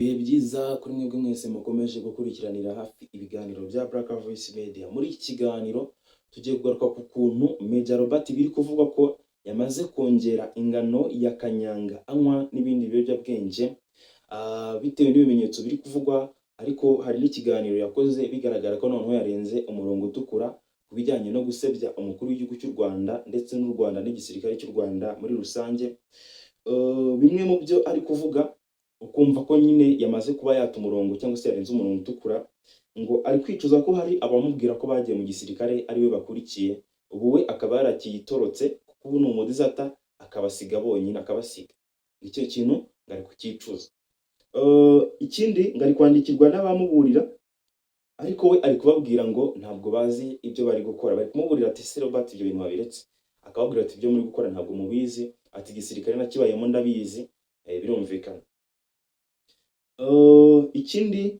Ibihe byiza kuri mwebwe mwese mukomeje gukurikiranira hafi ibiganiro bya Black Voice Media. Muri iki kiganiro tugiye kugaruka ku kuntu Major Robert biri kuvugwa ko yamaze kongera ingano ya kanyanga anywa n'ibindi biyobyabwenge, bitewe n'ibimenyetso biri kuvugwa. Ariko hari n'ikiganiro yakoze bigaragara ko noneho yarenze umurongo utukura ku bijyanye no gusebya umukuru w'igihugu cy'u Rwanda ndetse n'u Rwanda n'igisirikare cy'u Rwanda muri rusange. Bimwe mu byo ari kuvuga ukumva ko nyine yamaze kuba yata umurongo cyangwa se yarenze umurongo utukura. Ngo ari kwicuza ko hari abamubwira ko bagiye mu gisirikare ari we bakurikiye, ubu we akaba yarakitorotse kuko ubu ni umudizata, akabasiga bonyine, akabasiga. Icyo kintu ngo ari kucyicuza. Ikindi ngo ari kwandikirwa n'abamuburira, ariko we ari kubabwira ngo ntabwo bazi ibyo bari gukora. Bari kumuburira ati: "Se Robert, ibyo bintu wabiretse?" Akababwira ati: "Ibyo muri gukora ntabwo mubizi," ati: "Igisirikare nakibayemo ndabizi." Birumvikana. Ikindi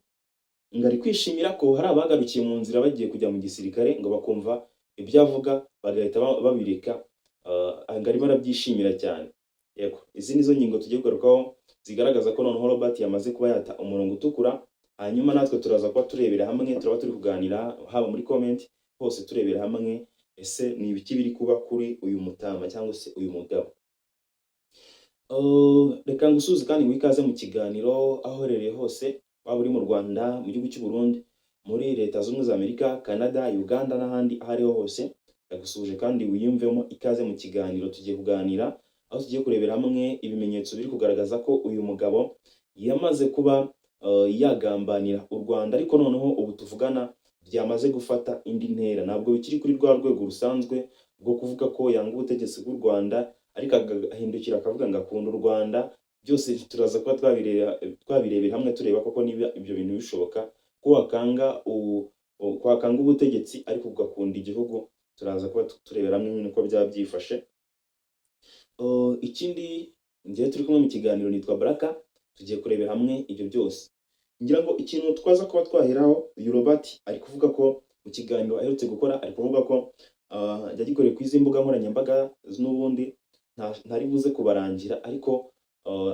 ngo ari kwishimira ko hari abagarukiye mu nzira bagiye kujya mu gisirikare, ngo bakumva ibyo avuga bagahita babireka. Ngo arimo arabyishimira cyane. Yego, izi nizo ngingo tugiye kugarukaho zigaragaza ko noneho Robert yamaze kuba yata umurongo utukura. Hanyuma natwe turaza kuba turebera hamwe, turaba turi kuganira haba muri comment hose, turebera hamwe ese ni ibiki biri kuba kuri uyu mutama cyangwa se uyu mugabo. Reka ngusuhuze kandi nguhe ikaze mu kiganiro aho uherereye hose, waba uri mu Rwanda, mu gihugu cy'u Burundi, muri Leta Zunze Ubumwe za Amerika, Canada, Uganda n'ahandi aho ariho hose. Ndagusuhuje kandi wiyumvemo ikaze mu kiganiro. Tugiye kuganira aho tugiye kurebera hamwe ibimenyetso biri kugaragaza ko uyu mugabo yamaze kuba yagambanira u Rwanda, ariko noneho ubu tuvugana byamaze gufata indi ntera. Ntabwo bikiri kuri rwa rwego rusanzwe rwo kuvuga ko yanga ubutegetsi bw'u Rwanda, ariko agahindukira akavuga ngo akunda u Rwanda. Byose turaza kuba twabirebera hamwe, tureba koko niba ibyo bintu bishoboka ko wakanga ubutegetsi ariko ugakunda igihugu. Turaza kuba turebera hamwe nyine uko byaba byifashe. Ikindi njyewe turi kumwe mu kiganiro nitwa Baraka, tugiye kurebera hamwe ibyo byose. Ngira ngo ikintu twaza kuba twaheraho, uyu Robert ari kuvuga ko mu kiganiro aherutse gukora, ari kuvuga ko yagikoreye ku izi mbuga nkoranyambaga n'ubundi ntari buze kubarangira, ariko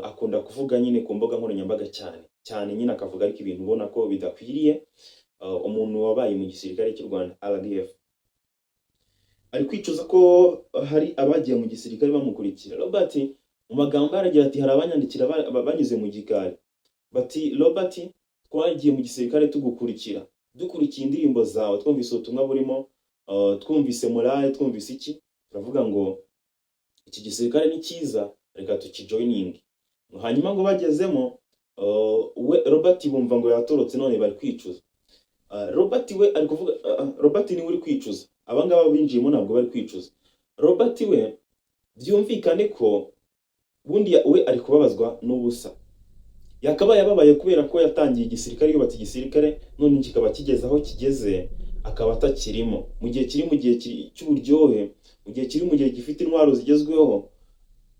akunda kuvuga nyine ku mbuga nkoranyambaga cyane cyane nyine, akavuga ariko ibintu ubona ko bidakwiriye umuntu wabaye mu gisirikare cy'u Rwanda RDF. Ari kwicuza ko hari abagiye mu gisirikare bamukurikira. Robert mu magambo aragira ati: "Hari abanyandikira banyuze mu gikari bati: 'Robert, twagiye mu gisirikare tugukurikira, dukurikiye indirimbo zawe, twumvise ubutumwa burimo, twumvise morale, twumvise iki, turavuga ngo iki gisirikare ni cyiza, reka tukijoininge.' Hanyuma ngo bagezemo, we Robert bumva ngo yatorotse, none bari kwicuza." Robert we ari kuvuga, Robert niwe uri kwicuza, abangaba binjiyemo ntabwo bari kwicuza. Robert we byumvikane ko bundi we ari kubabazwa n'ubusa. Yakabaye ababaye kubera ko yatangiye igisirikare, yubatse igisirikare, none kikaba kigeze aho kigeze akaba atakirimo, mu gihe kiri mu gihe cy'uburyohe, mu gihe kiri mu gihe gifite intwaro zigezweho,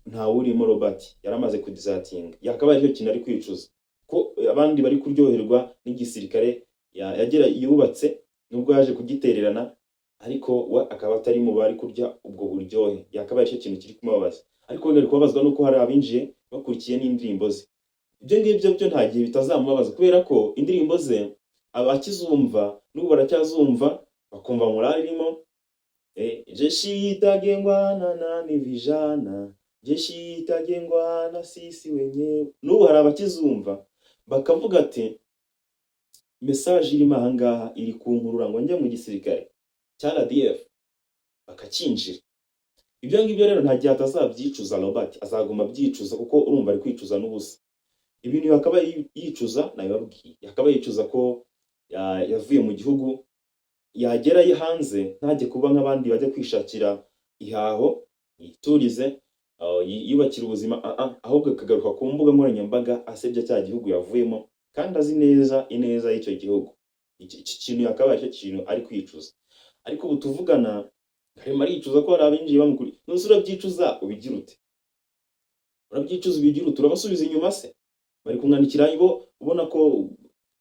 ntawurimo. Robert yaramaze kudizatinga, yakabaye aricyo kintu ari kwicuza, ko abandi bari kuryoherwa n'igisirikare yagera yubatse, nubwo yaje kugitererana, ariko we akaba atari mu bari kurya ubwo buryohe. Yakabaye aricyo kintu kiri kumubabaza, ariko we ari kubabazwa nuko hari abinjiye bakurikiye n'indirimbo ze. Ibyo ngibyo byo nta gihe bitazamubabaza, kubera ko indirimbo ze abakizumva n'ubu baracyazumva, bakumva morale irimo. Jeshi itagengwa na nani? Vijana, jeshi itajengwa na sisi wenyewe. N'ubu hari abakizumva bakavuga ati: "Message irimo aha ngaha iri kunkurura ngo njye mu gisirikare cya RDF," bakacyinjira. Ibyo ngibyo rero nta gihe atazabyicuza. Robert azaguma abyicuza, kuko urumva ari kwicuza n'ubusa. Ibintu yakaba yicuza nabibabwiye, yakaba yicuza ko yavuye mu gihugu, yagerayo hanze ntajye kuba nk'abandi bajya kwishakira ihaho, yiturize, yiyubakire ubuzima, ahubwo akagaruka ku mbuga nkoranyambaga asebya cya gihugu yavuyemo kandi azi neza ineza y'icyo gihugu. Iki kintu yakabaye aricyo kintu ari kwicuza, ariko ubu tuvugana arimo aricuza ko hari abinjiye bamukuri. None se urabyicuza ubigira ute? Urabyicuza ubigira ute? Urabasubiza inyuma se? Bari kumwandikira bo ubona ko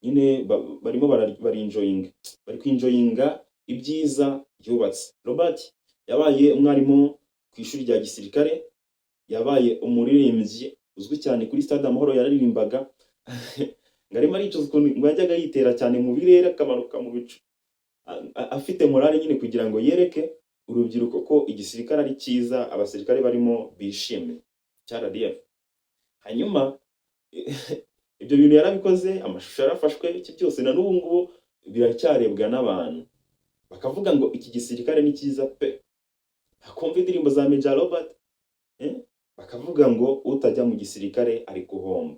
nyine barimo barenjoyinga, bari kwinjoyinga ibyiza yubatse. Robert yabaye umwarimu ku ishuri rya gisirikare, yabaye umuririmbyi uzwi cyane kuri Stade Amahoro yararirimbaga. Ngo arimo aricuza ukuntu ngo yajyaga yitera cyane mu birere, akamanuka mu bicu, afite morale nyine, kugira ngo yereke urubyiruko ko igisirikare ari cyiza, abasirikare barimo bishimye cya RDF. Hanyuma ibyo bintu yarabikoze, amashusho yarafashwe, iki byose na n'ubu ngubu biracyarebwa n'abantu, bakavuga ngo iki gisirikare ni cyiza pe, bakumva indirimbo za Major Robert, bakavuga ngo utajya mu gisirikare ari guhomba.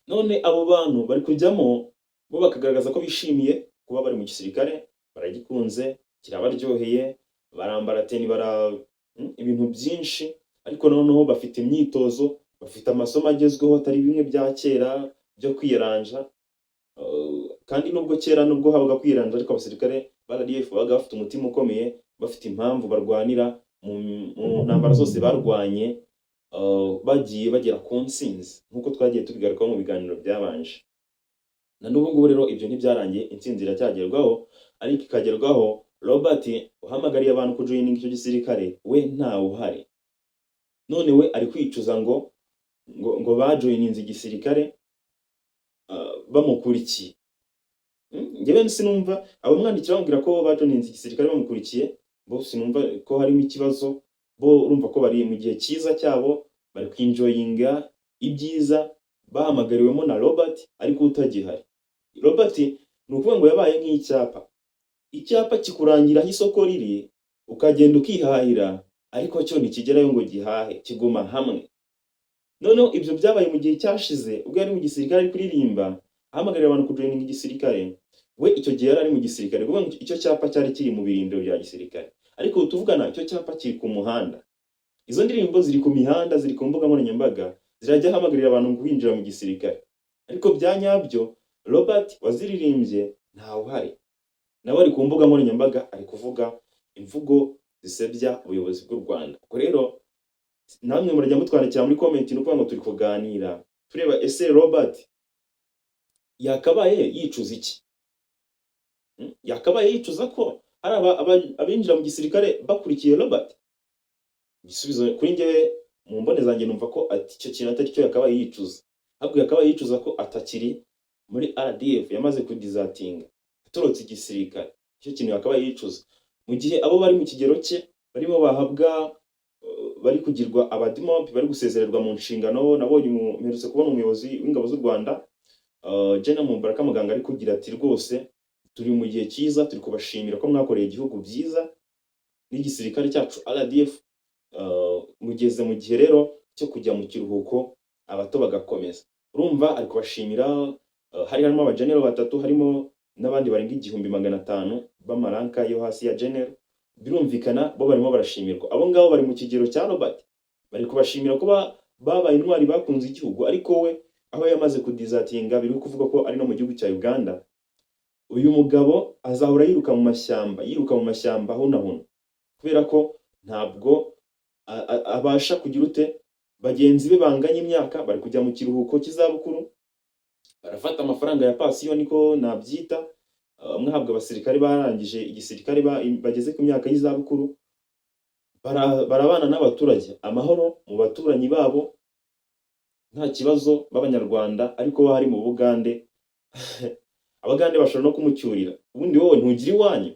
None abo bantu bari kujyamo, bo bakagaragaza ko bishimiye kuba bari mu gisirikare, baragikunze, kirabaryoheye, barambara tenue, bara ibintu byinshi. Ariko noneho bafite imyitozo, bafite amasomo agezweho, atari bimwe bya kera byo kwiyaranja. Kandi nubwo kera, nubwo habaga kwiyaranja, ariko abasirikare ba RDF babaga bafite umutima ukomeye, bafite impamvu barwanira. Mu ntambara zose barwanye, bagiye bagera ku ntsinzi, nk'uko twagiye tubigarukaho mu biganiro byabanje. Na n'ubu ngubu rero ibyo ntibyarangiye, intsinzi iracyagerwaho, ariko ikagerwaho Robert uhamagariye abantu kujoininga icyo gisirikare we ntawe uhari. None we ari kwicuza ngo bajoininze igisirikare bamukurikiye. Njyewe sinumva abamwandikira bamubwira ko bajoininze igisirikare bamukurikiye, bo sinumva ko harimo ikibazo. Bo urumva ko bari mu gihe cyiza cyabo, bari kwenjoyinga ibyiza bahamagariwemo na Robert, ariko utagihari. Robert ni ukuvuga ngo yabaye nk'icyapa, icyapa kikurangira aho isoko riri, ukagenda ukihahira, ariko cyo ntikigerayo ngo gihahe, kiguma hamwe. Noneho ibyo byabaye mu gihe cyashize, ubwo yari mu gisirikare ari kuririmba ahamagarira abantu kujoininga igisirikare. We icyo gihe yari ari mu gisirikare, kuvuga ngo icyo cyapa cyari kiri mu birindiro bya gisirikare, ariko ubu tuvugana icyo cyapa kiri ku muhanda. Izo ndirimbo ziri ku mihanda, ziri ku mbuga nkoranyambaga, zirajya ahamagarira abantu kwinjira mu gisirikare, ariko bya nyabyo Robert waziririmbye ntawe uhari. Nawe ari ku mbuga nkoranyambaga, ari kuvuga imvugo zisebya ubuyobozi bw'u Rwanda. Ubwo rero namwe murajya mutwandikira muri comment. Ni ukuvuga ngo turi kuganira tureba: ese Robert yakabaye yicuza iki? Yakabaye yicuza ko hari abinjira mu gisirikare bakurikiye Robert? Igisubizo kuri njyewe, mu mbone zanjye, numva ko ati icyo kintu atari cyo yakabaye yicuza, ahubwo yakabaye yicuza ko atakiri muri RDF, yamaze kudesertinga, atorotse igisirikare. Icyo kintu yakabaye yicuza, mu gihe abo bari mu kigero cye barimo bahabwa, bari kugirwa abademobe, bari gusezererwa mu nshingano. Nabonye mperutse kubona umuyobozi w'ingabo z'u Rwanda, General Mubaraka Muganga, ari kugira ati: "Rwose turi mu gihe cyiza, turi kubashimira ko mwakoreye igihugu byiza n'igisirikare cyacu RDF. Mugeze mu gihe rero cyo kujya mu kiruhuko, abato bagakomeza." Urumva ari kubashimira. Hari harimo abagenero batatu, harimo n'abandi barenga 1500 b'amaranka yo hasi ya general. Birumvikana bo barimo barashimirwa. Abo ngabo bari mu kigero cya Robert, bari kubashimira ko babaye intwari, bakunze igihugu, ariko we aho yamaze kudesertinga, biri kuvuga ko ari no mu gihugu cya Uganda. Uyu mugabo azahora yiruka mu mashyamba, yiruka mu mashyamba ahunahuna, kubera ko ntabwo abasha kugira ute. Bagenzi be banganya imyaka bari kujya mu kiruhuko cy'izabukuru, barafata amafaranga ya pansiyo, niko nabyita, mwahabwa abasirikare barangije igisirikare bageze ku myaka y'izabukuru. Barabana n'abaturage amahoro mu baturanyi babo, nta kibazo b'Abanyarwanda, ariko we hari mu Bugande, Abagande bashobora no kumucyurira. Ubundi wowe ntugira iwanyu,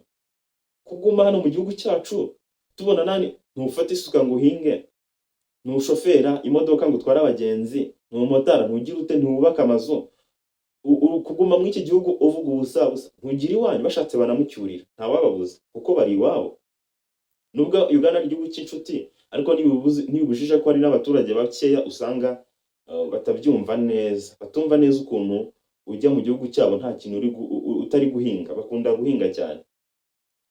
kuguma hano mu gihugu cyacu tubona nani? Ntufate isuka ngo uhinge, ntushofera imodoka ngo utware abagenzi, ntumotara, ntugira ute, ntiwubaka amazu. Kuguma muri iki gihugu uvuga ubusa busa, ntugira iwanyu. Bashatse banamucyurira, ntawababuza kuko bari iwabo. Nubwo Uganda ari igihugu cy'inshuti, ariko ntibibujije ko hari n'abaturage bakeya usanga batabyumva neza, batumva neza ukuntu ujya mu gihugu cyabo nta kintu uri utari guhinga. Bakunda guhinga cyane,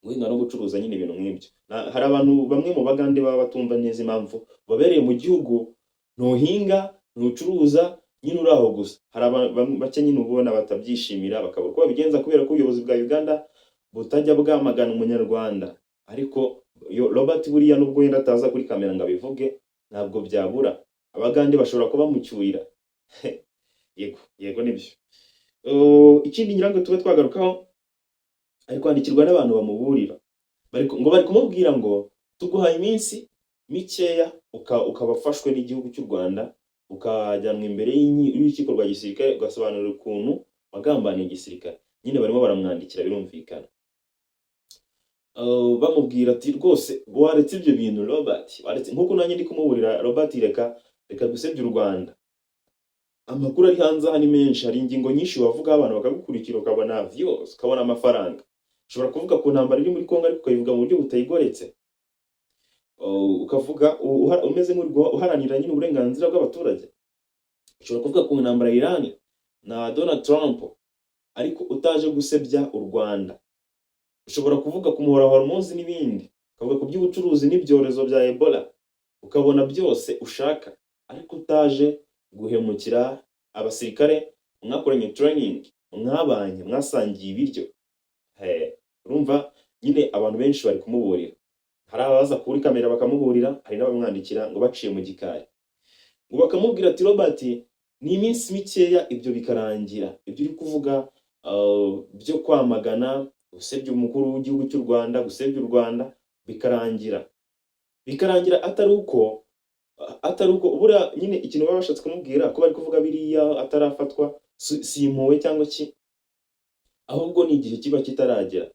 guhinga no gucuruza nyine, ibintu nk'ibyo. Hari abantu bamwe mu Bagande baba batumva neza impamvu babereye mu gihugu ntuhinga, ntucuruza, nyine uri aho gusa. Hari bake nyine ubona batabyishimira, bakabura uko babigenza, kubera ko ubuyobozi bwa Uganda butajya bwamagana Umunyarwanda. Ariko Robert buriya nubwo wenda ataza kuri kamera ngo abivuge, ntabwo byabura, Abagande bashobora kuba bamucyurira. Yego, nibyo. Ikindi ngira ngo tube twagarukaho, ari kwandikirwa n'abantu bamuburira. Ngo bari kumubwira ngo: "Tuguhaye iminsi mikeya ukaba ufashwe n'igihugu cy'u Rwanda." ukajyanwa imbere y'urukiko rwa gisirikare, ugasobanurira ukuntu wagambaniye igisirikare. Nyine barimo baramwandikira, birumvikana. Bamubwira ati: "Rwose waretse ibyo bintu, Robert, waretse." Nkuko nanjye ndi kumuburira: "Robert, reka, reka gusebya u Rwanda. Amakuru ari hanze aha ni menshi. Hari ingingo nyinshi wavuga, abantu bakagukurikira, ukabona views, ukabona amafaranga. Ushobora kuvuga ku ntambara iri muri Congo, ariko ukayivuga mu buryo butayigoretse. Ukavuga umeze nk'uri uharanira nyine uburenganzira bw'abaturage. Ushobora kuvuga ku ntambara ya Iran na Donald Trump, ariko utaje gusebya u Rwanda. Ushobora kuvuga ku muhora wa Hormuz n'ibindi, ukavuga ku by'ubucuruzi n'ibyorezo bya Ebola, ukabona byose ushaka, ariko utaje guhemukira abasirikare mwakoranye training, mwabanye, mwasangiye ibiryo." He, urumva nyine abantu benshi bari kumuburira. Hari abaza kuri kamera bakamuburira, hari n'abamwandikira ngo baciye mu gikari, ngo bakamubwira ati: "Robert, ni iminsi mikeya ibyo bikarangira. Ibyo uri kuvuga byo kwamagana, gusebya umukuru w'igihugu cy'u Rwanda, gusebya u Rwanda, bikarangira atari uko." Buriya nyine ikintu baba bashatse kumubwira ko bari kuvuga biriya atarafatwa, si impuhwe cyangwa ki, ahubwo ni igihe kiba kitaragera.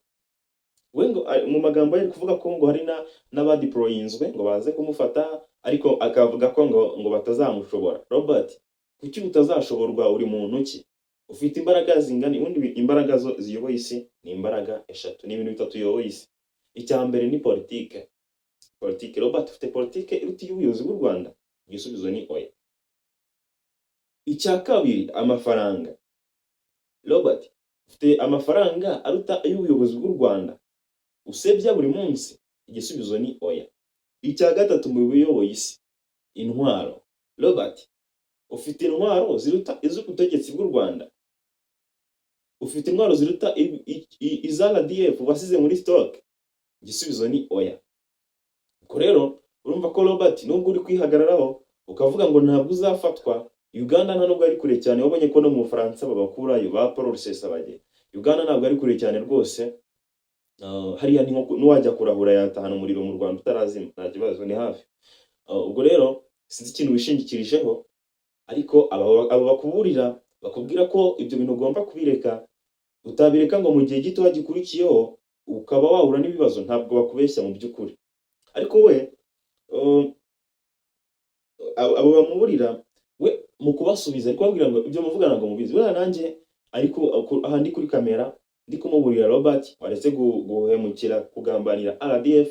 We ngo mu magambo ye ari kuvuga ko ngo hari n'abadeployinzwe ngo baze kumufata, ariko akavuga ko ngo batazamushobora. Robert, kuki utazashoborwa? Uri muntu ki? Ufite imbaraga zingana? Ubundi imbaraga zo ziyoboye isi ni imbaraga eshatu, ni ibintu bitatu biyoboye isi. Icya mbere ni politike. Politike, Robert, ufite politike iruta iy'ubuyobozi bw'u Rwanda? Igisubizo ni oya. Icya kabiri, amafaranga. Robert, ufite amafaranga aruta ay'ubuyobozi bw'u Rwanda usebya buri munsi? Igisubizo ni oya. Icya gatatu mu biyoboye isi, intwaro. Robert, ufite intwaro ziruta iz'ubutegetsi bw'u Rwanda? Ufite intwaro ziruta iza RDF wasize muri stock? Igisubizo ni oya. Ubwo rero urumva ko Robert, nubwo uri kwihagararaho ukavuga ngo ntabwo uzafatwa, Uganda nta nubwo ari kure cyane. Wabonye ko no mu Bufaransa babakurayo ba Paul Rusesabagina. Uganda ntabwo ari kure cyane rwose. Hariya ni nko n'uwajya kurahura yatahana umuriro mu Rwanda utarazima, nta kibazo, ni hafi. Ubwo rero sinzi ikintu wishingikirijeho, ariko abo bakuburira, bakubwira ko ibyo bintu ugomba kubireka, utabireka ngo mu gihe gito gikurikiyeho ukaba wahura n'ibibazo, ntabwo bakubeshya mu by'ukuri. Ariko we abo bamuburira, we mu kubasubiza ari kubabwira ngo ibyo muvuga ntabwo mubizi. Buriya nanjye ariko aha ndi kuri kamera ndi kumuburira: "Robert, waretse guhemukira, kugambanira RDF."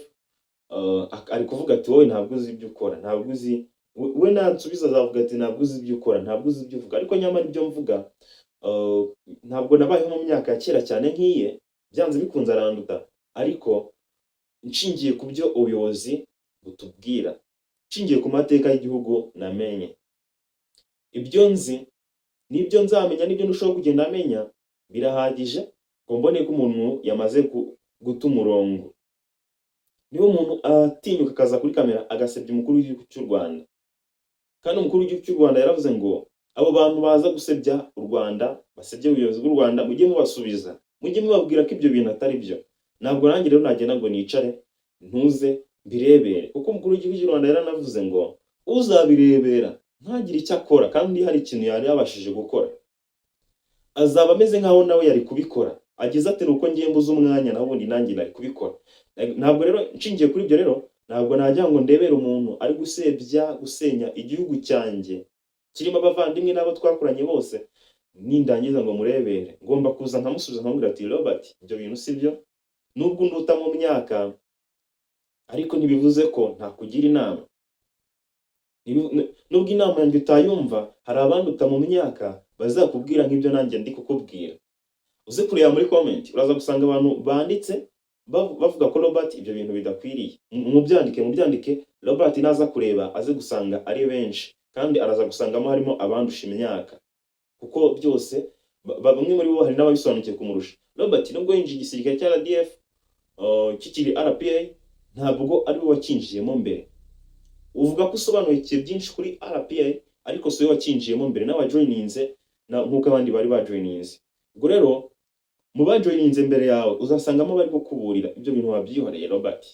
Ari kuvuga ati: "Wowe ntabwo uzi ibyo ukora, ntabwo uzi." We nansubiza azavuga ati: "Ntabwo uzi ibyo ukora, ntabwo uzi ibyo uvuga." Ariko nyamara ibyo mvuga, ntabwo nabayeho mu myaka ya kera cyane nk'iye, byanze bikunze aranduta. Ariko nshingiye ku byo ubuyobozi butubwira, nshingiye ku mateka y'igihugu namenye, ibyo nzi n'ibyo nzamenya n'ibyo ndushaho kugenda amenya, birahagije ngo mbone ko umuntu yamaze guta umurongo. Niba umuntu atinyuka akaza kuri kamera agasebya umukuru w'igihugu cy'u Rwanda, kandi umukuru w'igihugu cy'u Rwanda yaravuze ngo abo bantu baza gusebya u Rwanda, basebye ubuyobozi bw'u Rwanda, mujye mubasubiza, mujye mubabwira ko ibyo bintu atari byo. Ntabwo nanjye rero nagenda ngo nicare ntuze mbirebere, kuko umukuru w'igihugu cy'u Rwanda yaranavuze ngo uzabirebera ntagire icyo akora kandi hari ikintu yari yabashije gukora, azaba ameze nk'aho nawe yari kubikora. Agize ati: "Nuko ngiye mbuze umwanya, naho ubundi nanjye nari kubikora." Ntabwo rero nshingiye kuri ibyo rero, ntabwo najya ngo ndebere umuntu ari gusebya, gusenya igihugu cyanjye kirimo abavandimwe n'abo twakoranye bose, nindangiza ngo murebere. Ngomba kuza nkamusubiza, nkamubwira ati: "Robert, ibyo bintu si byo. Nubwo unduta mu myaka, ariko ntibivuze ko ntakugira inama. Nubwo inama yanjye utayumva, hari abanduta mu myaka bazakubwira nk'ibyo nanjye ndi kukubwira." Uze kureba muri comment, uraza gusanga abantu banditse bavuga ko Robert ibyo bintu bidakwiriye. Mubyandike, mubyandike. Robert naza kureba aze gusanga ari benshi, kandi araza gusangamo harimo abandusha imyaka, kuko byose bamwe muri bo hari n'ababisobanukiwe kumurusha. Robert, nubwo yinjiye igisirikare cya RDF kikiri RPA, ntabwo ari we wakinjiyemo mbere. Uvuga ko usobanukiwe byinshi kuri RPA, ariko si we wakinjiyemo mbere, nawe wajoininze nk'uko abandi bari bajoininze. Ubwo rero mu bajoininze mbere yawe uzasangamo bari kukuburira. Ibyo bintu wabyihoreye, Robert,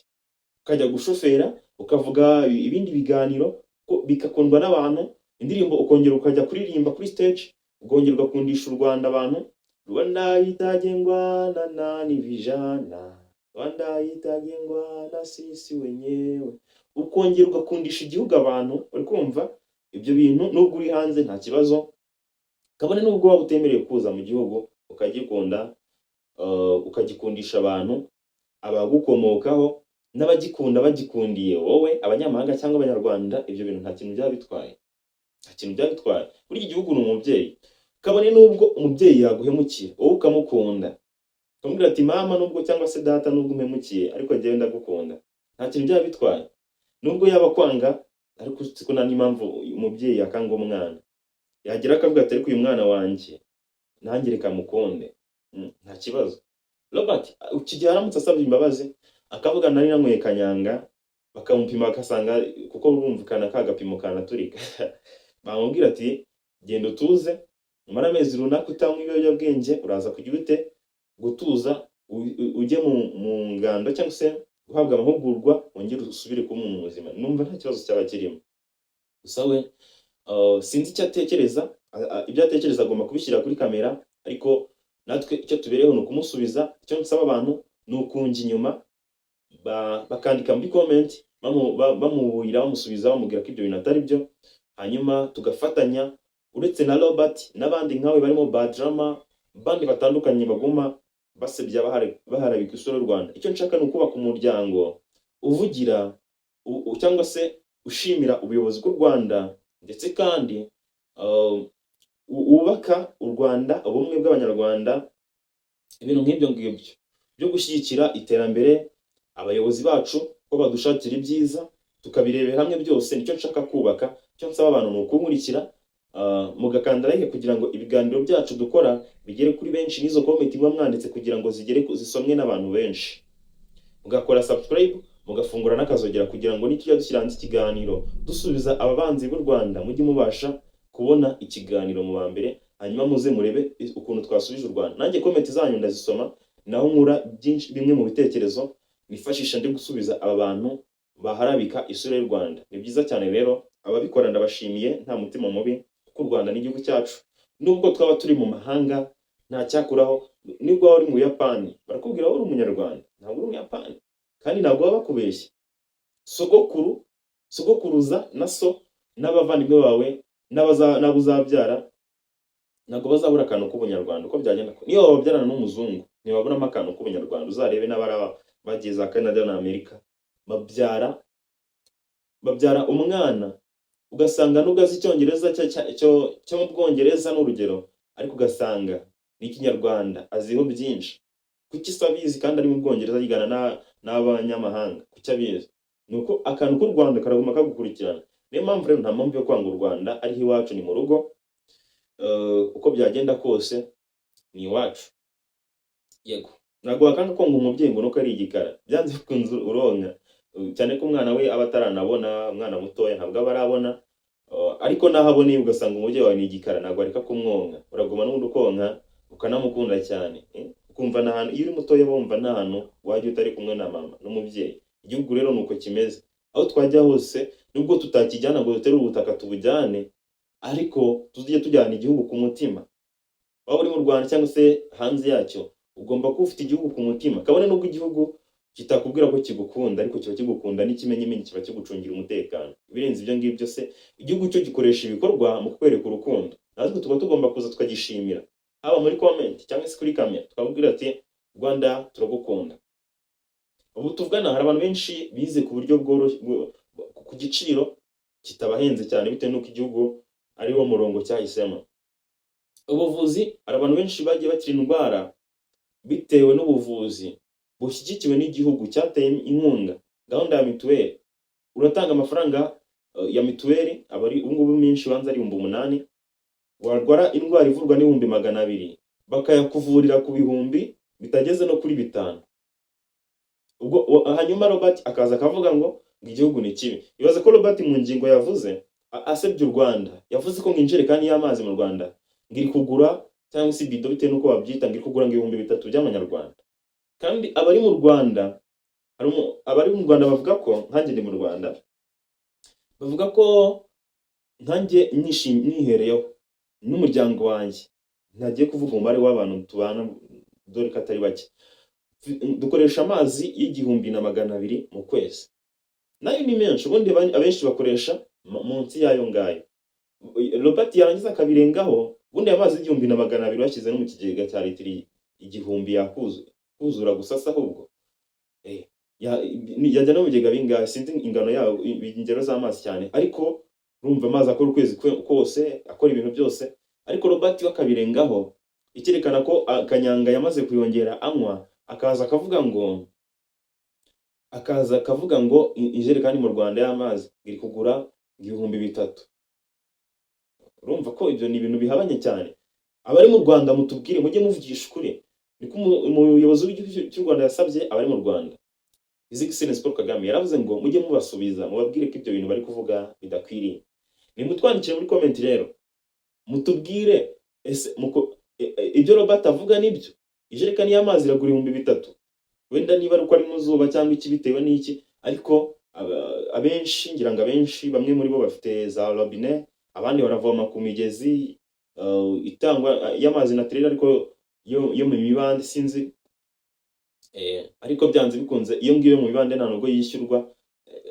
ukajya gushofera, ukavuga ibindi biganiro ko bigakundwa n'abantu. Indirimbo ukongera ukajya kuririmba kuri stage, ukongera ugakundisha u Rwanda abantu. "Rwanda itajengwa na nani vijana, Rwanda itajengwa na sisi wenyewe." Ukongera ugakundisha igihugu abantu. Uri kumva ibyo bintu, nubwo uri hanze nta kibazo, kabone nubwo waba utemerewe kuza mu gihugu, ukagikunda, ukagikundisha abantu, abagukomokaho n'abagikunda bagikundiye wowe, abanyamahanga cyangwa Abanyarwanda. Ibyo bintu nta kintu byaba bitwaye, nta kintu byaba bitwaye. Burya igihugu ni umubyeyi. Kabone nubwo umubyeyi yaguhemukira, wowe ukamukunda, ukamubwira ati: "Mama nubwo, cyangwa se data, nubwo umpemukiye, ariko njyewe ndagukunda," nta kintu byaba bitwaye. Nubwo yaba kwanga, ariko siko nta n'impamvu umubyeyi yakanga umwana. Yagira akavuga ati: "Ariko uyu mwana wanjye nanjye reka mukunde." Nta kibazo. Robert iki gihe aramutse asabye imbabazi, akavuga: "Nari nanyweye kanyanga," bakamupima bagasanga kuko bumvikana ka gapimo kanaturika, bamubwira ati: "Genda utuze, umara amezi runaka utanywa ibiyobyabwenge, uraza kugira ute gutuza, ujye mu ngando cyangwa se guhabwa amahugurwa, wongere usubire kuba umuntu muzima." Numva nta kibazo cyaba kirimo. Gusa we sinzi icyo atekereza. Ibyo atekereza agomba kubishyira kuri kamera, ariko natwe icyo tubereyeho ni ukumusubiza. Icyo nsaba abantu ni ukunjya inyuma, bakandika muri comment, bamuburira, bamusubiza, bamubwira ko ibyo bintu atari byo, hanyuma tugafatanya. Uretse na Robert n'abandi nkawe barimo Badrama, bandi batandukanye baguma basebya, baharabika isura y'u Rwanda. Icyo nshaka ni ukubaka umuryango uvugira cyangwa se ushimira ubuyobozi bw'u Rwanda, ndetse kandi wubaka u Rwanda, ubumwe bw'Abanyarwanda, ibintu nk'ibyo ngibyo byo gushyigikira iterambere, abayobozi bacu ko badushakira ibyiza, tukabirebera hamwe byose. Nicyo nshaka kubaka. Icyo nsaba abantu ni ukunkurikira, mugakanda like kugira ngo ibiganiro byacu dukora bigere kuri benshi, n'izo comment muba mwanditse kugira ngo zigere zisomwe n'abantu benshi, mugakora subscribe, mugafungura n'akazogera kugira ngo nitujya dushyira hanze ikiganiro dusubiza ababanzi b'u Rwanda, mujye mubasha kubona ikiganiro mu ba mbere, hanyuma muze murebe ukuntu twasubije u Rwanda. Nanjye comment zanyu ndazisoma, naho nkura byinshi, bimwe mu bitekerezo nifashisha ndi gusubiza aba bantu baharabika isura y'u Rwanda. Ni byiza cyane rero, ababikora ndabashimiye, nta mutima mubi, kuko u Rwanda ni igihugu cyacu nubwo twaba turi mu mahanga. Nta cyakuraho nubwo waba uri mu Buyapani, barakubwira wowe uri Umunyarwanda, ntabwo uri Umuyapani, kandi ntabwo baba bakubeshya. Sogokuru, sogokuruza na so n'abavandimwe bawe n'abo uzabyara ntabwo bazabura akantu k'ubunyarwanda uko byagenda. Niyo wababyarana n'umuzungu, ntibaburamo akantu k'ubunyarwanda. Uzarebe n'abari bagiye za Canada na Amerika, babyara umwana ugasanga nubwo azi Icyongereza cyo mu Bwongereza ni urugero, ariko ugasanga n'Ikinyarwanda aziho byinshi. Kuki se abizi kandi ari mu Bwongereza yigana n'abanyamahanga? Kuki abizi? Ni uko akantu k'u Rwanda karaguma kagukurikirana. Niyo mpamvu rero nta mpamvu yo kwanga u Rwanda, ariho iwacu, ni mu rugo. Uko byagenda kose ni iwacu. Yego, ntabwo wakanga konga umubyeyi ngo nuko ari igikara. Byanze bikunze uronka. Cyane ko umwana we aba ataranabona, umwana mutoya ntabwo aba arabona. Ariko naho aboneye ugasanga umubyeyi wawe ni igikara, ntabwo areka kumwonka, uraguma n'ubundi ukonka, ukanamukunda cyane, eh? Ukumva nta hantu, iyo uri mutoya wumva nta hantu wajya utari kumwe na mama n'umubyeyi. Igihugu rero ni uko kimeze. Aho twajya hose, nubwo tutakijyana ngo dutere ubutaka tubujyane, ariko tujye tujyana igihugu ku mutima. Waba uri mu Rwanda cyangwa se hanze yacyo, ugomba kuba ufite igihugu ku mutima, kabone nubwo igihugu kitakubwira ko kigukunda, ariko kiba kigukunda, n'ikimenyimenyi kiba kigucungira umutekano. Ibirenze ibyo ngibyo se, igihugu cyo gikoresha ibikorwa mu kukwereka urukundo. Natwe tuba tugomba kuza tukagishimira, haba muri comment cyangwa se kuri kamera, tukababwira ati: "Rwanda, turagukunda." Ubu tuvugana hari abantu benshi bize ku buryo bworoshye, ku giciro kitabahenze cyane, bitewe n'uko igihugu ari wo murongo cyahisemo. Ubuvuzi, hari abantu benshi bagiye bakira indwara bitewe n'ubuvuzi bushyigikiwe n'igihugu cyateye inkunga. Gahunda ya mituweli, uratanga amafaranga ya mituweli, aba ari ubu ngubu menshi, ubanza ari 8000. Warwara indwara ivurwa n'200,000, bakayakuvurira ku bihumbi bitageze no kuri 5. Ubwo hanyuma Robert akaza akavuga ngo igihugu ni kibi. Ibaze ko Robert mu ngingo yavuze asebya u Rwanda, yavuze ko ngo injerekani y'amazi mu Rwanda ngo iri kugura, cyangwa se ibido bitewe n'uko babyita, ngo iri kugura ngo 3000 by'amanyarwanda. Kandi abari mu Rwanda, abari mu Rwanda bavuga ko, nkanjye ndi mu Rwanda, bavuga ko Nkanjye nihereyeho n'umuryango wanjye, ntagiye kuvuga umubare w'abantu tubana, dore ko atari bake, dukoresha amazi y'1200 mu kwezi. Nayo ni menshi. Ubundi abenshi bakoresha munsi y'ayo ngayo. Robert yarangiza akabirengaho. Ubundi ayo mazi y'1200 bashyize no mu kigega cya litiro 1000 yakuzura gusa se ahubwo. Yajya no mu bigega bingahe? Sinzi ingano yayo, ingero z'amazi cyane, ariko urumva amazi akora ukwezi kose, akora ibintu byose, ariko Robert we akabirengaho. Icyerekana ko kanyanga yamaze kuyongera anywa, akaza akavuga ngo ijerekani mu Rwanda y'amazi iri kugura 3000. Urumva ko ibyo ni ibintu bihabanye cyane. Abari mu Rwanda mutubwire, mujye muvugisha ukuri. Niko umuyobozi w'igihugu cy'u Rwanda yasabye abari mu Rwanda. His Excellency Paul Kagame yaravuze ngo mujye mubasubiza, mubabwire ko ibyo bintu bari kuvuga bidakwiriye. Nimutwandikire muri comment rero, mutubwire: ese ibyo Robert avuga nibyo? Ijerekani y'amazi iragura 3000? Wenda niba ari uko ari mu zuba cyangwa iki, bitewe n'iki, ariko abenshi, ngira ngo abenshi, bamwe muri bo bafite za robine, abandi baravoma ku migezi itangwa y'amazi naturel, ariko yo mu mibande sinzi. Ariko byanze bikunze iyo ngiyo mu mibande nta nubwo yishyurwa.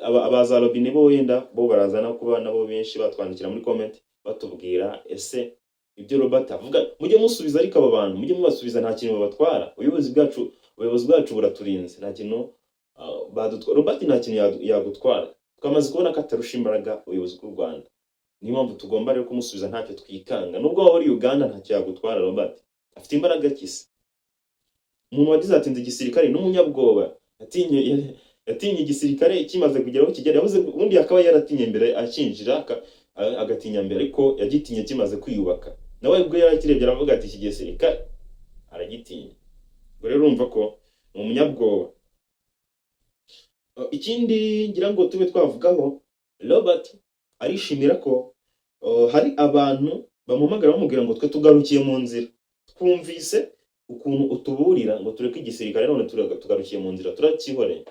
Aba za robine bo wenda bo baraza no kuba nabo benshi batwandikira muri comment, batubwira ese ibyo Robert avuga. Mujye musubiza, ariko aba bantu mujye mubasubiza, nta kintu babatwara. Ubuyobozi bwacu buraturinze, nta kintu badutwara. Robert nta kintu yagutwara. Twamaze kubona ko atarusha imbaraga ubuyobozi bw'u Rwanda. Niyo mpamvu tugomba rero kumusubiza ntacyo twikanga. Nubwo waba uri Uganda, ntacyo yagutwara. Robert afite imbaraga kise umuntu wagize atinze igisirikare n'umunyabwoba, yatinye igisirikare kimaze kugera aho kigera. Yavuze ubundi akaba yaratinye mbere akinjira, agatinya mbere, ariko yagitinye kimaze kwiyubaka. Nawe ubwo yarakirebye aravuga ati iki gisirikare aragitinya. Ubwo rero urumva ko ni umunyabwoba. Ikindi ngira ngo tube twavugaho, Robert arishimira ko hari abantu bamuhamagara bamubwira ngo twe tugarukiye mu nzira, twumvise ukuntu utuburira ngo tureke igisirikare, none tugarukiye mu nzira, turacyihoreye.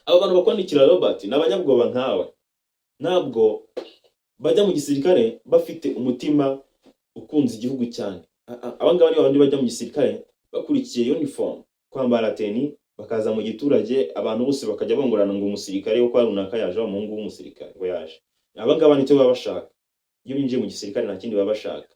Abo bantu bakwandikira, Robert, ni abanyabwoba nkawe. Ntabwo bajya mu gisirikare bafite umutima ukunze igihugu cyane. Aba ngaba ni babandi bajya mu gisirikare bakurikiye uniform, kwambara tenue, bakaza mu giturage, abantu bose bakajya bongorana ngo umusirikare wo kwa runaka yaje, wa muhungu w'umusirikare ngo yaje. Aba ngaba nicyo baba bashaka iyo binjiye mu gisirikare, nta kindi baba bashaka.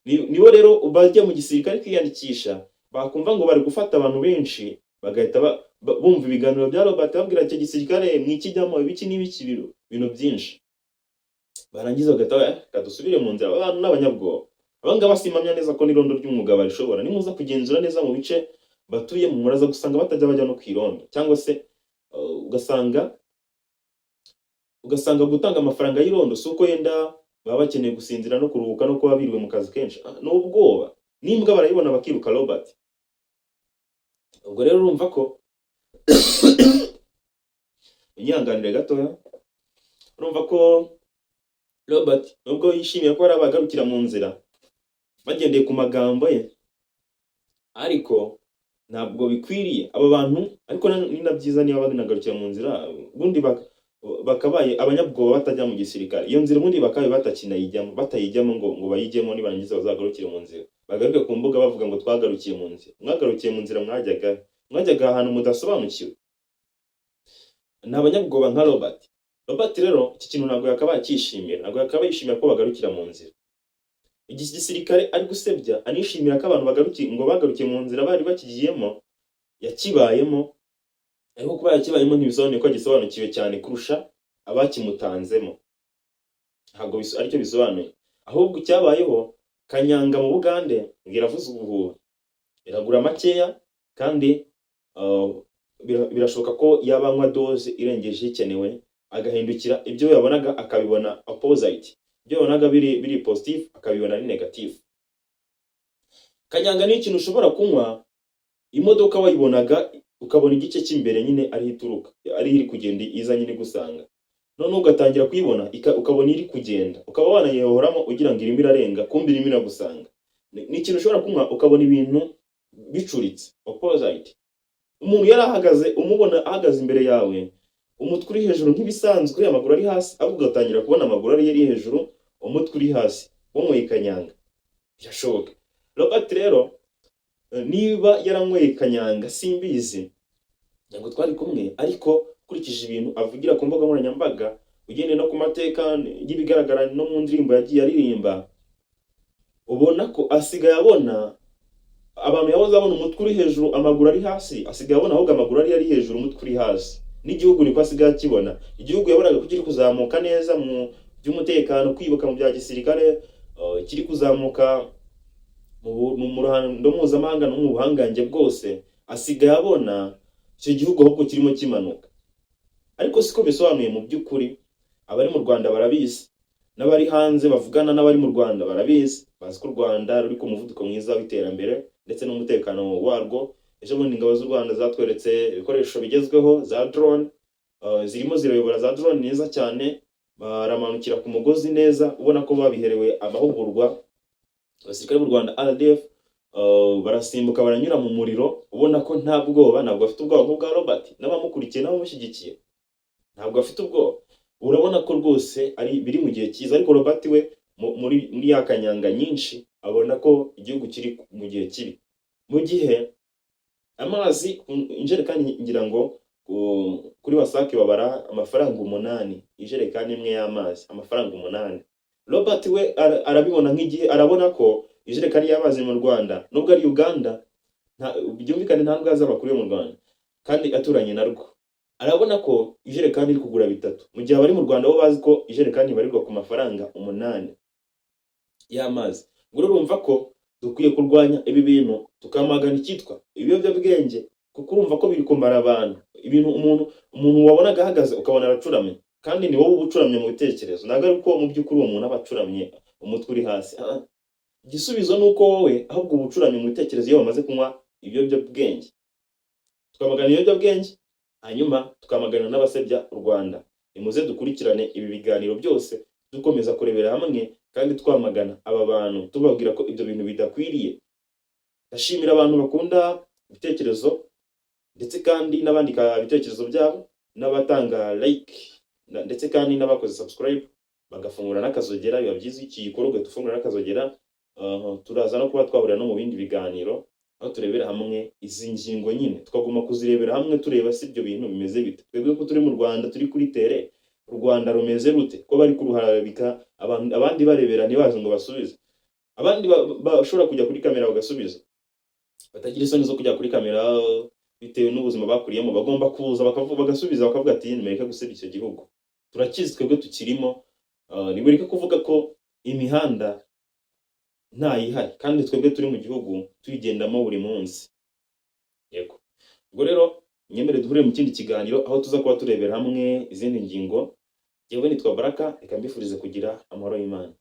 Nibo rero bajya mu gisirikare kwiyandikisha, bakumva ngo bari gufata abantu benshi, bagahita bumva ibiganiro bya Robert babwira icyo gisirikare mwikijyamo, ibiki n'ibiki, ibintu byinshi, barangiza bagahita reka dusubire mu nzira. Aba bantu ni abanyabwoba. Aba ngaba simpamya neza ko n'irondo ry'umwuga barishobora. Nimuza kugenzura neza mu bice batuyemo, muraza gusanga batajya bajya no ku irondo, cyangwa se ugasanga gutanga amafaranga y'irondo si uko yenda baba bakeneye gusinzira no kuruhuka no kuba biriwe mu kazi kenshi. Ni ubwoba. N'imbwa barayibona bakiruka, Robert. Ubwo rero urumva ko, unyihanganire gatoya, urumva ko Robert nubwo yishimiye ko hari abagarukira mu nzira bagendeye ku magambo ye, ariko ntabwo bikwiriye aba bantu. Ariko ni na byiza niba banagarukira mu nzira. Ubundi bakabaye abanyabwoba batajya mu gisirikare. Iyo nzira ubundi bakabaye batakinayijyamo, batayijyamo ngo bayijyemo, nibarangiza bazagarukire mu nzira, bagaruke ku mbuga bavuga ngo twagarukiye mu nzira. Mwagarukiye mu nzira, mwajyaga ahantu mudasobanukiwe. Ni abanyabwoba nka Robert. Robert rero iki kintu ntabwo yakabaye akishimira, ntabwo yakabaye yishimira ko bagarukira mu nzira. Iki gisirikare ari gusebya, anishimira ko abantu bagarukiye, ngo bagarukiye mu nzira bari bakigiyemo, yakibayemo. Ariko kuba yakibayemo ntibisobanuye ko agisobanukiwe cyane kurusha abakimutanzemo. Ntabwo aricyo bisobanuye. Ahubwo icyabayeho, kanyanga mu Bugande ngo iravuza ubuhuha, iragura makeya, kandi birashoboka ko yaba anywa dose irengeje ikenewe, agahindukira, ibyo yabonaga akabibona opposite, ibyo yabonaga biri positive akabibona ari negative. Kanyanga ni ikintu ushobora kunywa, imodoka wayibonaga ukabona igice cy'imbere nyine ariho ituruka, ariho iri kugenda iza nyine igusanga, noneho ugatangira kuyibona ukabona iri kugenda, ukaba wanayihoramo ugira ngo irimo irarenga, kumbe irimo iragusanga. Ni ikintu ushobora kunywa ukabona ibintu bicuritse, opposite. Umuntu yari ahagaze, umubona ahagaze imbere yawe, umutwe uri hejuru nk'ibisanzwe, amaguru ari hasi, ahubwo ugatangira kubona amaguru ari hejuru, umutwe uri hasi, wanyweye kanyanga. Birashoboka. Robert rero, niba yaranyweye kanyanga simbizi, ntabwo twari kumwe, ariko ukurikije ibintu avugira ku mbuga nkoranyambaga, ugendeye no ku mateka y'ibigaragara no mu ndirimbo yagiye aririmba, ubona ko asigaye abona abantu yahoze abona umutwe uri hejuru, amaguru ari hasi, asigaye abona ahubwo amaguru ari hejuru, umutwe uri hasi. N'igihugu niko asigaye akibona. Igihugu yabonaga ko kiri kuzamuka neza mu by'umutekano, kwibuka mu bya gisirikare, kiri kuzamuka mu ruhando mpuzamahanga no mu buhangange bwose, asigaye abona icyo gihugu ahubwo kirimo kimanuka. Ariko siko bisobanuye mu by'ukuri. Abari mu Rwanda barabizi, n'abari hanze bavugana n'abari mu Rwanda barabizi, bazi ko u Rwanda ruri ku muvuduko mwiza w'iterambere ndetse n'umutekano warwo. Ejo bundi ingabo z'u Rwanda zatweretse ibikoresho bigezweho za drone, zirimo zirayobora za drone neza cyane, baramanukira ku mugozi neza, ubona ko babiherewe amahugurwa. Abasirikare b'u Rwanda RDF barasimbuka, baranyura mu muriro, ubona ko nta bwoba. Ntabwo bafite ubwoba nk'ubwa Robert n'abamukurikiye n'abamushyigikiye, ntabwo bafite ubwoba. Urabona ko rwose ari biri mu gihe cyiza. Ariko Robert we muri ya kanyanga nyinshi abona ko igihugu kiri mu gihe kibi, mu gihe amazi injerekani, ngira ngo kuri WASAC babara amafaranga 8, ijerekani imwe y'amazi amafaranga 8. Robert we arabibona nk'igihe arabona ko ijerekani y'amazi mu Rwanda, nubwo ari Uganda, byumvikane nta nubwo azi amakuru yo mu Rwanda kandi aturanye narwo, arabona ko ijerekani iri kugura 3, mu gihe abari mu Rwanda bo bazi ko ijerekani ibarirwa ku mafaranga 8 y'amazi. Ubwo rero urumva ko dukwiye kurwanya ibi bintu, tukamagana icyitwa ibiyobyabwenge, kuko urumva ko biri kumara abantu ibintu. Umuntu wabonaga ahagaze ukabona aracuramye, kandi ni wowe uba ucuramye mu bitekerezo, ntabwo ari uko mu by'ukuri uwo muntu aba acuramye umutwe uri hasi. Ah, igisubizo ni uko wowe ahubwo uba ucuramye mu bitekerezo iyo wamaze kunywa ibiyobyabwenge. Twamagana ibiyobyabwenge, hanyuma tukamagana n'abasebya u Rwanda. Nimuze dukurikirane ibi biganiro byose, dukomeza kurebera hamwe kandi twamagana aba bantu, tubabwira ko ibyo bintu bidakwiriye. Ndashimira abantu bakunda ibitekerezo, ndetse kandi n'abandika ibitekerezo byabo, n'abatanga like, ndetse kandi n'abakoze subscribe bagafungura n'akazogera. Biba byiza iyo iki gikorwa ugahita ufungura n'akazogera. Turaza no kuba twahurira no mu bindi biganiro aho turebera hamwe izi ngingo nyine, tukaguma kuzirebera hamwe, tureba si ibyo bintu bimeze bite, twebwe ko turi mu Rwanda, turi kuri terrain, u Rwanda rumeze rute, ko bari kuruharabika, abandi barebera ntibaze ngo basubize, abandi bashobora kujya kuri kamera bagasubiza, batagira isoni zo kujya kuri kamera bitewe n'ubuzima bakuriyemo, bagomba kuza bagasubiza, bakavuga ati: "Nimureke gusebya icyo gihugu, turakizi twebwe tukirimo. Nimureke kuvuga ko imihanda ntayihari kandi twebwe turi mu gihugu tuyigendamo buri munsi." Yego, ubwo rero nyemere duhurire mu kindi kiganiro aho tuza kuba turebera hamwe izindi ngingo. Jyewe nitwa Baraka, reka mbifurize kugira amahoro y'Imana.